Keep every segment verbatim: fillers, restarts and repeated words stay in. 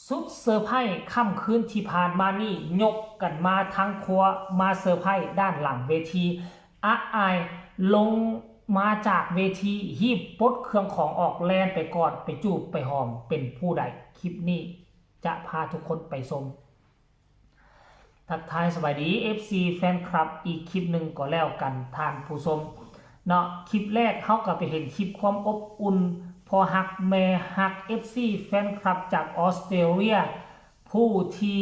สุดเซอร์ไพรส์ ค่ำคืนที่ผ่านมานี่ ยกกันมาทั้งครัว มาเซอร์ไพรส์ด้านหลังเวที อาอายลงมาจากเวที ฮีบปลดเครื่องของออก แล่นไปกอด ไปจูบ ไปหอม เป็นผู้ใด คลิปนี้จะพาทุกคนไปชม ทักทายสบายดี เอฟซี แฟนคลับ อีกคลิปหนึ่งก็แล้วกันท่านผู้ชมเนาะ คลิปแรกเฮาก็ไปเห็นคลิปความอบอุ่น พ่อฮักแม่ฮัก เอฟซี แฟนคลับจากออสเตรเลีย ผู้ที่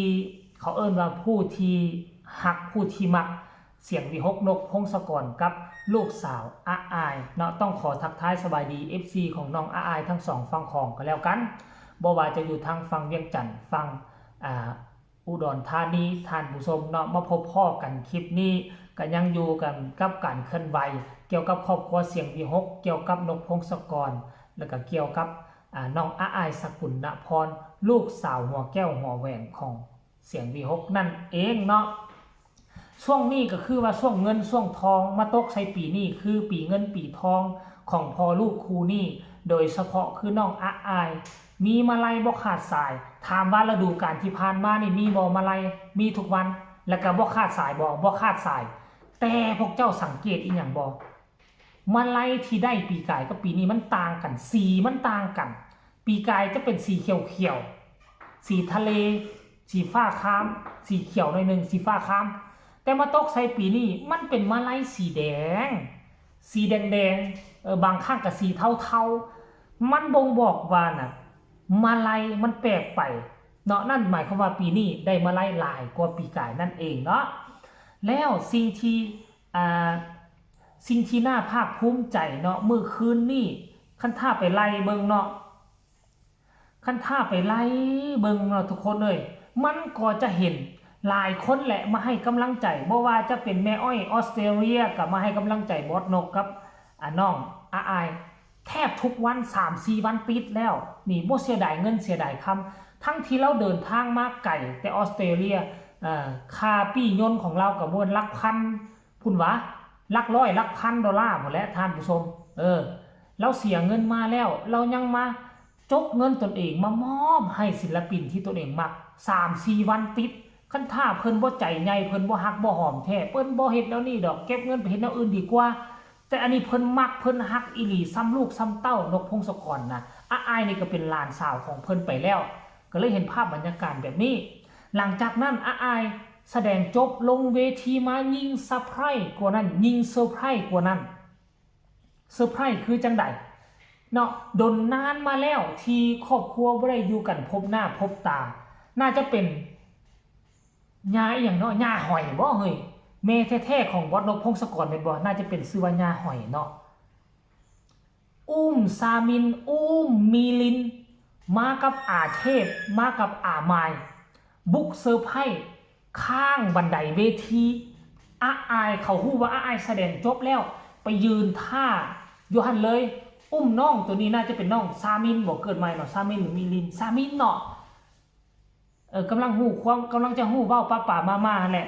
เขาเอิ้นว่าผู้ที่ฮักผู้ที่มัก เสียงวีหก นกพงศกรกับลูกสาวอาอายเนาะ ต้องขอทักทายสบายดี เอฟซี ของน้องอาอายทั้งสองฝั่งของก็แล้วกัน บ่ว่าจะอยู่ทางฝั่งเวียงจันทน์ ฝั่ง อ่า อุดรธานี ท่านผู้ชมเนาะ มาพบพ้อกันคลิปนี้ ก็ยังอยู่กันกับการเคลื่อนไหว เกี่ยวกับครอบครัวเสียงวีหก เกี่ยวกับนกพงศกร แล้วก็เกี่ยวกับ อ่า น้องอาอาย สกุลนพร ลูกสาวหัวแก้วหัวแหวนของเสียงวีหก นั่นเองเนาะ ช่วงนี้ก็คือว่าช่วงเงินช่วงทองมาตกใส่ปีนี้ คือปีเงินปีทองของพ่อลูกคู่นี้ โดยเฉพาะคือน้องอาอาย มีมาลัยบ่ขาดสาย ถามว่าฤดูกาลที่ผ่านมานี่มีบ่มาลัย มีทุกวัน แล้วก็บ่ขาดสายบ่ บ่ขาดสาย แต่พวกเจ้าสังเกตอีหยังบ่ มาลัยที่ได้ปีกายกับปีนี้มันต่างกัน สีมันต่างกัน ปีกายจะเป็นสีเขียวๆ สีทะเล สีฟ้าคราม สีเขียวหน่อยหนึ่ง สีฟ้าคราม แต่มาตกใส่ปีนี้มันเป็นมาลัยสีแดง สีแดงๆ เออ บางครั้งก็สีเทาๆ มันบ่งบอกว่าน่ะ มาลัยมันแปลกไปเนาะ นั่นหมายความว่าปีนี้ได้มาลัยหลายกว่าปีกายนั่นเองเนาะ แล้วสิ่งที่ อ่า สิ่งที่น่าภาคภูมิใจเนาะ มื้อคืนนี้ คันถ้าไปไล่เบิ่งเนาะ คันถ้าไปไล่เบิ่งเนาะทุกคนเอ้ย มันก็จะเห็นหลายคนแหละมาให้กำลังใจ บ่ว่าจะเป็นแม่อ้อยออสเตรเลียก็มาให้กำลังใจบอสนกกับ อ่า น้องอาอาย แทบทุกวัน สามสี่วันติดแล้ว นี่บ่เสียดายเงินเสียดายคำ ทั้งที่เราเดินทางมาไกลแต่ออสเตรเลีย เอ่อ ค่าปี้ยนต์ของเราก็บ่แม่นหลักพันพุ้นหวา หลักร้อยหลักพันดอลลาร์พุ้นแหละท่านผู้ชม เออ เราเสียเงินมาแล้ว เรายังมาจกเงินตนเองมามอบให้ศิลปินที่ตนเองมัก สามสี่วันติด คันถ้าเพิ่นบ่ใจใหญ่ เพิ่นบ่ฮักบ่หอมแท้ เพิ่นบ่เฮ็ดแนวนี้ดอก เก็บเงินไปเฮ็ดแนวอื่นดีกว่า แต่อันนี้เพิ่นมักเพิ่นฮักอีหลี ส่ำลูกส่ำเต้านกพงศกรนะ อาอายนี่ก็เป็นหลานสาวของเพิ่นไปแล้ว ก็เลยเห็นภาพบรรยากาศแบบนี้ หลังจากนั้นอาอายแสดงจบลงเวทีมา ยิ่งเซอร์ไพรส์กว่านั้น ยิ่งเซอร์ไพรส์กว่านั้น เซอร์ไพรส์คือจังใดเนาะ ดนนานมาแล้วที่ครอบครัวบ่ได้อยู่กันพบหน้าพบตา น่าจะเป็น ย่าอีหยังเนาะ ย่าหอยบ่เฮ้ย แม่แท้ๆของบอสนกพงศกรแม่นบ่ น่าจะเป็นชื่อว่าย่าหอยเนาะ อุ้มซามิน อุ้มมิลิน มากับอาเทพ มากับอามาย บุกเซอร์ไพรส์ข้างบันไดเวที อาอายเขาฮู้ว่าอาอายแสดงจบแล้ว ไปยืนท่าอยู่หั่นเลย อุ้มน้องตัวนี้ น่าจะเป็นน้องซามินบ่ เกิดใหม่เนาะ ซามินหรือมิลิน ซามินเนาะ เออ กำลังฮู้ความ กำลังจะฮู้เว้าปะปะมามาหั่นแหละ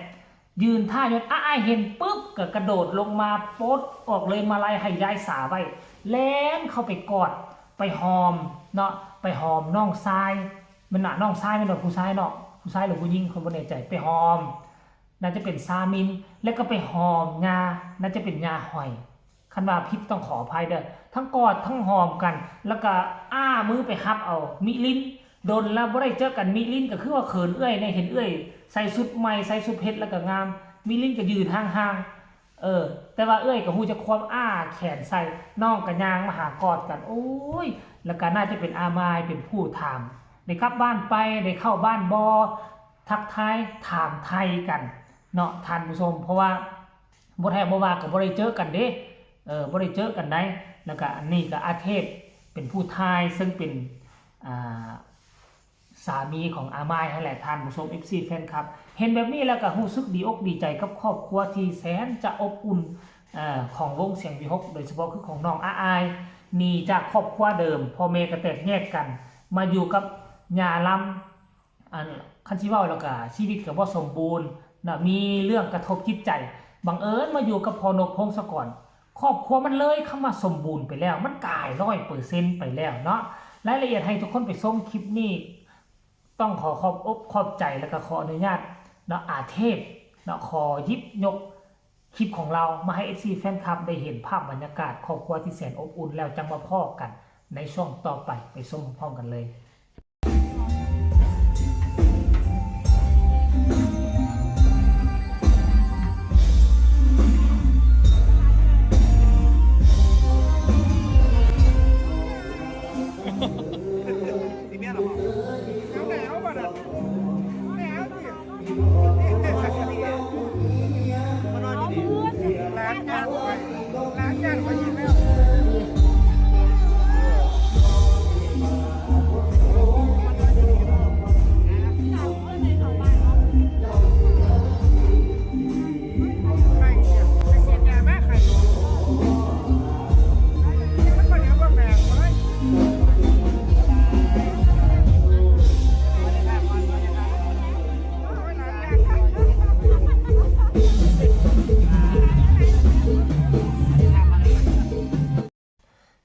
ยืนท่าอยู่ อาอายเห็นปุ๊บก็กระโดดลงมาปลดออกเลย มาลัยให้ยายสาไว้ แล่นเข้าไปกอด ไปหอมเนาะ ไปหอมน้องชาย แม่นน่ะ น้องชายแม่นบ่ ผู้ชายเนาะ ผู้ชายหรือผู้หญิงข้อยบ่แน่ใจ ไปหอม น่าจะเป็นซามิน แล้วก็ไปหอมย่า น่าจะเป็นย่าหอย คันว่าผิดต้องขออภัยเด้อ ทั้งกอดทั้งหอมกัน แล้วก็อ้ามือไปฮับเอา มิลิน ดนแล้วบ่ได้เจอกัน มิลินก็คือว่าเขินเอื้อยแหน่ เห็นเอื้อยใส่ชุดใหม่ ใส่ชุดเพชรแล้วก็งาม มิลินก็ยืนห่างๆ เออ แต่ว่าเอื้อยก็ฮู้จักความอ้าแขนใส่ น้องก็ย่างมาหากอดกัน โอ้ย แล้วก็น่าจะเป็นอามายเป็นผู้ถาม ได้กลับบ้านไป ได้เข้าบ้านบ่ ทักทายถามไทยกันเนาะท่านผู้ชม เพราะว่าบ่แท้บ่ว่าก็บ่ได้เจอกันเด้ เออ บ่ได้เจอกันได้ แล้วก็อันนี้ก็อาเทพเป็นผู้ทาย ซึ่งเป็น อ่า สามีของอามายหั่นแหละท่านผู้ชม เอฟซี แฟนคลับ เห็นแบบนี้แล้วก็รู้สึกดีอกดีใจกับครอบครัวที่แสนจะอบอุ่น เอ่อ ของวงเสียงวีหก โดยเฉพาะคือของน้องอาอาย หนีจากครอบครัวเดิม พ่อแม่ก็แตกแยกกัน มาอยู่กับย่าลำ อัน คันสิเว้าแล้วก็ชีวิตก็บ่สมบูรณ์เนาะ มีเรื่องกระทบจิตใจ บังเอิญมาอยู่กับพ่อนกพงศกร ครอบครัวมันเลยคำว่าสมบูรณ์ไปแล้ว มันกลายร้อยเปอร์เซ็นต์ไปแล้วเนาะ รายละเอียดให้ทุกคนไปชมคลิปนี้ ต้องขอขอบอกขอบใจ แล้วก็ขออนุญาตเนาะ อาเทพเนาะ ขอหยิบยกคลิปของเรามาให้ เอฟซี แฟนคลับได้เห็นภาพบรรยากาศครอบครัวที่แสนอบอุ่น แล้วจังมาพ้อกันในช่วงต่อไป ไปชมพร้อมๆกันเลย สิเมียเหรอบอก เอาแล้วบ่ล่ะ เอาแล้วสิ มานอนอยู่นี่ ล้างจานไป ล้างจานไปอีกแล้ว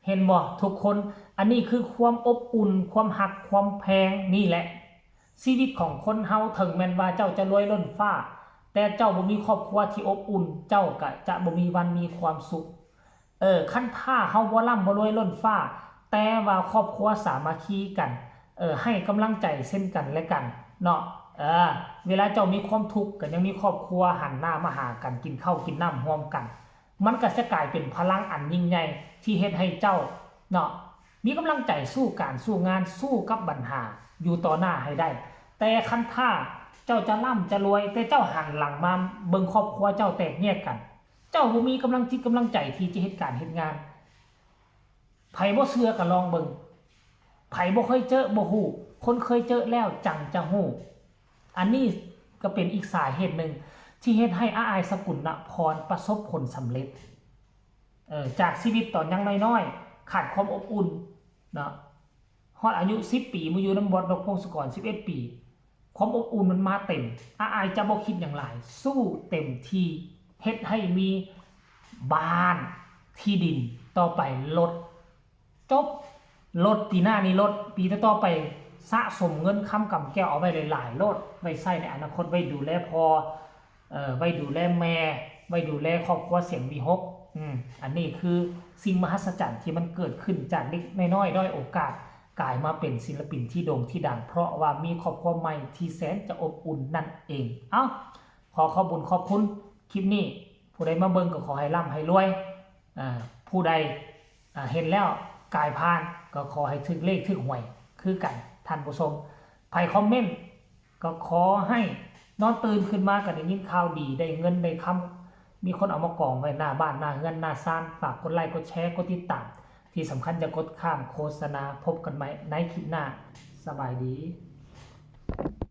เห็นบ่ทุกคน อันนี้คือความอบอุ่น ความฮัก ความแพง นี่แหละ ชีวิตของคนเฮา ถึงแม้นว่าเจ้าจะรวยล้นฟ้า แต่เจ้าบ่มีครอบครัวที่อบอุ่น เจ้าก็จะบ่มีวันมีความสุข เออ คันถ้าเฮาบ่ร่ำบ่รวยล้นฟ้า แต่ว่าครอบครัวสามัคคีกัน เออ ให้กำลังใจซึ่งกันและกันเนาะ เออ เวลาเจ้ามีความทุกข์ ก็ยังมีครอบครัวหันหน้ามาหากัน กินข้าวกินน้ำร่วมกัน มันก็จะกลายเป็นพลังอันยิ่งใหญ่ที่เฮ็ดให้เจ้าเนาะ มีกำลังใจสู้การสู้งาน สู้กับปัญหาอยู่ต่อหน้าให้ได้ แต่คันถ้าเจ้าจะร่ำจะรวย แต่เจ้าหันหลังมาเบิ่งครอบครัวเจ้าแตกแยกกัน เจ้าบ่มีกำลังจิตกำลังใจที่จะเฮ็ดการเฮ็ดงาน ไผบ่เชื่อก็ลองเบิ่ง ไผบ่เคยเจอบ่ฮู้ คนเคยเจอแล้วจั่งจะฮู้ อันนี้ก็เป็นอีกสาเหตุหนึ่งที่เฮ็ดให้อาอายสกุลนพรประสบผลสำเร็จ เออ จากชีวิตตอนยังน้อยๆ ขาดความอบอุ่นเนาะ ฮอดอายุสิบปี มาอยู่นำบอสนกพงศกร สิบเอ็ดปี ความอบอุ่นมันมาเต็ม อาอายจะบ่คิดหยังหลาย สู้เต็มที่ เฮ็ดให้มีบ้าน ที่ดิน ต่อไปรถ จบ รถ ปีหน้านี้รถ ปีต่อๆไป สะสมเงินคำกำแก้วเอาไว้หลายๆ โลด ไว้ใช้ในอนาคต ไว้ดูแลพ่อ เอ่อ ไว้ดูแลแม่ ไว้ดูแลครอบครัวเสียงวีหก อืม อันนี้คือสิ่งมหัศจรรย์ที่มันเกิดขึ้นจากเด็กน้อยๆ ด้อยโอกาส กลายมาเป็นศิลปินที่โด่งที่ดัง เพราะว่ามีครอบครัวใหม่ที่แสนจะอบอุ่นนั่นเอง เอ้า ขอขอบบุญขอบคุณคลิปนี้ ผู้ใดมาเบิ่งก็ขอให้ร่ำให้รวย อ่า ผู้ใด อ่า เห็นแล้วกายผ่าน ก็ขอให้ถืกเลขถืกหวยคือกัน ท่านผู้ชม ไผคอมเมนต์ ก็ขอให้นอนตื่นขึ้นมาก็ได้ยินข่าวดี ได้เงินได้คำ มีคนเอามากองไว้หน้าบ้านหน้าเฮือนหน้าซาน ฝากกดไลค์กดแชร์กดติดตาม ที่สำคัญอย่ากดข้ามโฆษณา พบกันใหม่ในคลิปหน้า สบายดี